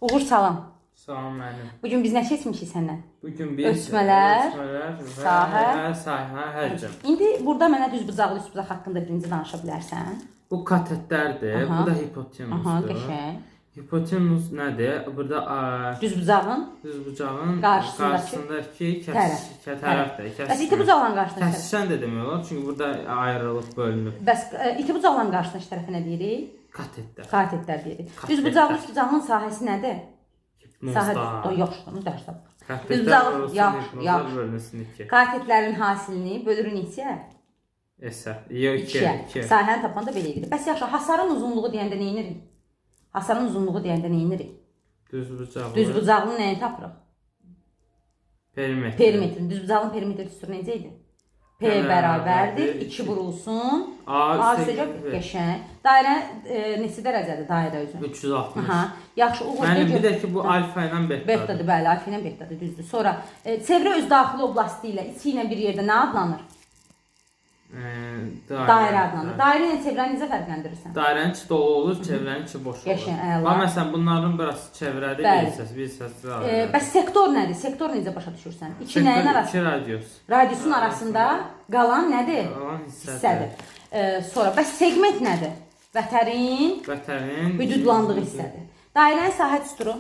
Uğur, salam. Salam müəllim. Bu gün biz nə keçmişik səndən? Bu gün biz Ölçmələr, ölçmələr və sahə, sahə həcm. İndi burada mənə düzbucaqlı, üçbucaq haqqında birinci danışa bilərsən. Bu katetlərdir, Aha. bu da Aha, hipotenusdur. qəşəng. Hipotenus nədir? Burada Düzbucağın düzbucağın qarşısındakı qarşısındakı tərəf. tərəfdir. Bəs iti bucaqların qarşısındakı tərəf. Kəsişən də demək olar, çünki burada ayrılıb bölünüb. Bəs iti bucaqların qarşısındakı tərəfə nə deyirik? Katetlər. Katetlər deyirik. Katetlər. Düzbucaqlı üçbucağın sahəsi nədir? Sahə Hipnozda. Yoxdur, dərs tapır. Katetlər Düzbucaqlı, olsun, yaxşı, hipnozlar yaxşı. bölünsün 2. Katetlərin hasilini bölürük neçəyə? S. Yox, 2. 2-yə. 2. Sahəni tapanda belə edirik. Bəs yaxşı, hasarın uzunluğu deyəndə nə edirik? Hasarın uzunluğu deyəndə nə edirik? Düzbucaqlı. Düzbucaqlı nəyi tapırıq? Perimetr. Perimetrin. Düzbucaqlının perimetri düsturu necə idi? P P bərabərdir bərabərdir 2 vurulsun. A A üstə üstə B. qəşəng. Dairə neçə dərəcədir dairə özü? 360. Aha. Yaxşı, Uğur Mənim necə? bir də ki bu alfa ilə betadır. Betadır, bəli, alfa ilə betadır, düzdür. Sonra çevrə öz daxili oblasti ilə, içi ilə bir yerdə nə adlanır? Dairə, Dairə adlanır. Dairə ilə çevrəni necə fərqləndirirsən? Dairənin içi dolu olur, çevrənin içi boş olur. Qəşəng, əla. Bax məsələn bunların burası çevrədir, bir Bəli. hissəsi, bir hissəsi dairədir. Bəs sektor nədir? Sektor necə başa düşürsən? İki Sektor nəyin arasında? iki radius. Radiusun arasında qalan nədir? Qalan hissədir. Hissədir. Sonra bəs segment nədir? Vətərin Vətənin hüdudlandığı hissədir. Dairənin sahə düsturu.